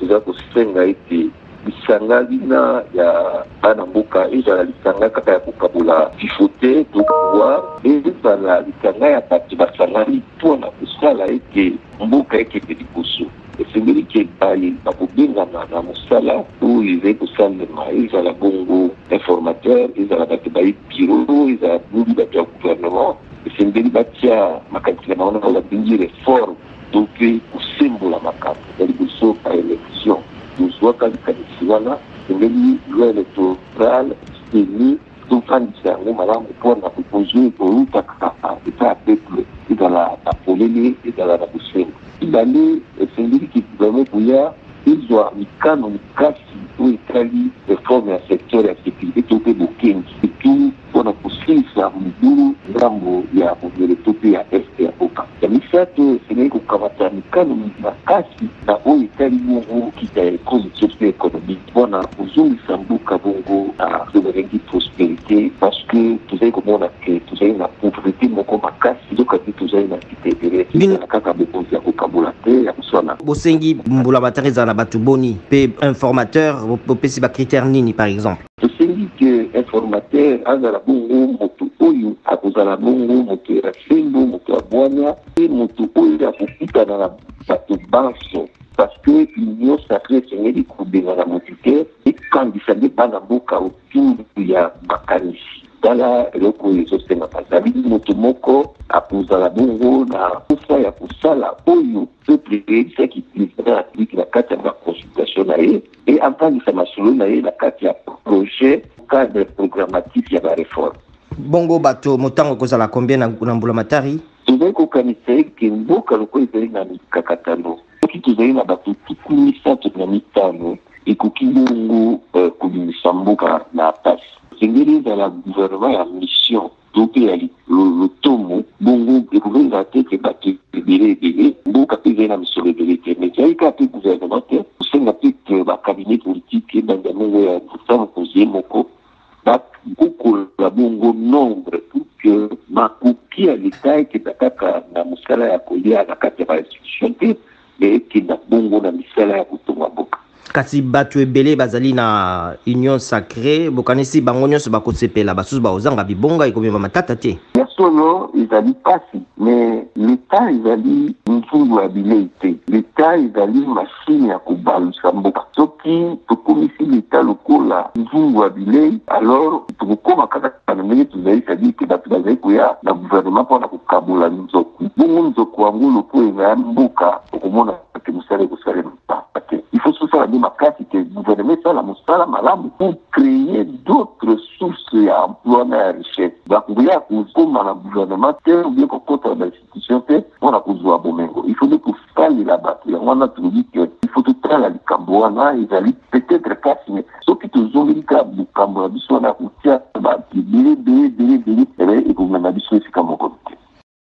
Toza kosenga ete lisanga lina ya bana mboka ezala lisanga kaka ya kokabola fifo te to pouvoir, ezala lisanga ya bato basangani mpo na kosala ete mboka ekende liboso. Esengeli ke baye bakobengana na mosala oyo ezali kosalema, ezala bongo informateur, ezala bato baye bureau, ezala bongo bato ya gouvernement, esengeli batia makanisi na bango na oyo babengi reforme to mpe kosembola makambo. Ya liboso, ba election, tozwaka likanisi wana, esengeli loi electorale, CENI, tofandisa yango malamu mpo na bokonzi oyo ekoutaka epai ya peuple ezala na polele, ezala na bosembo. Mibale, esengeli ke gouvernement ekoya ezwa mikano mikasi oyo etali reforme ya secteur ya securite to mpe bokengi, surtout mpo na kosilisa mobulu ngambo ya monyele to mpe ya Est ya mboka. Ya misato, esengeli kokamata mikano makasi na oyo etali bongo nkita ya ekolo to mpe economie mpo na kozongisa mboka bongo na oyo babengi prosperite, parce que tozali komona que tozali na pauvrete moko makasi, nzokande tozali na nkita ebele. Ezala kaka bokonzi ya kokabola te, ya koswana. Bosengi mbulamatari ezala na bato boni mpe informateur bopesi ba critères nini par exemple? Tosengi que informateur azala bongo moto oyo akozala bongo moto ya sembo, moto ya bwanya mpe moto oyo akokutana na bato banso, parce que union sacree esengeli kobengana moto te, ekangisa nde bana mboka autour ya makanisi. Tala eloko oyo ezosengama, azali moto moko akozala bongo na mposa ya kosala oyo peuple eyebisaki president ya Republique na kati ya ba consultation na ye, mpe avandisa masolo na ye na kati ya projet cadre programmatique ya ba reforme. Bongo bato motango ekozala combien na mbulamatari? Tozali kokanisa ete mboka lokola ezali na mikakatano, soki tozali na bato 35, ekoki bongo kobimisa mboka na pasi. Esengeli ezala gouvernement ya mission to mpe ya lotomo, bongo ekoki kozala te ete bato ebele ebele, mboka mpe ezali na misolo ebele te. Mais ezali kaka mpe gouvernement te, kosenga mpe ke ba cabinet politique ebanda bongo ya tata mokonzi ye moko, bakokola bongo nombre pour que makoki ya l'Etat ekenda kaka na mosala ya kolia na kati ya ba institution te, mais ekenda bongo na misala ya kotonga mboka. Kasi bato ebele bazali na union sacree, bokanisi bango nyonso bakosepela? Basusu bakozanga bibonga, ekomema matata te? Ya solo, ezali pasi, mais l'Etat ezali nzungu ya bilei te. L'Etat ezali machine ya kobalusa mboka. Soki tokomisi l'Etat lokola nzungu ya bilei, alors tokokoma kaka na ndenge tozali, c'est-à-dire que bato bazali koya na gouvernement mpona kokabola nzoku. Bongo nzoku yango lokola ezali mboka, okomona ke mosala ekosalema te. Il faut tosala nde makasi ke gouvernement esala mosala malamu pour créer d'autres sources ya emploi na ya richesse. Bakoya kokoma na gouvernement te ou bien kokota na bainstitution te mpona kozwa bomengo. Il faut nde kosalela bato. Yango wana tolobi ke il faut totala likambo wana, ezali peut-être kasi, mais soki tozongeli kaka likambo na biso wana kotia bato ebele ebele ebele ebele, ekomema biso esika moko.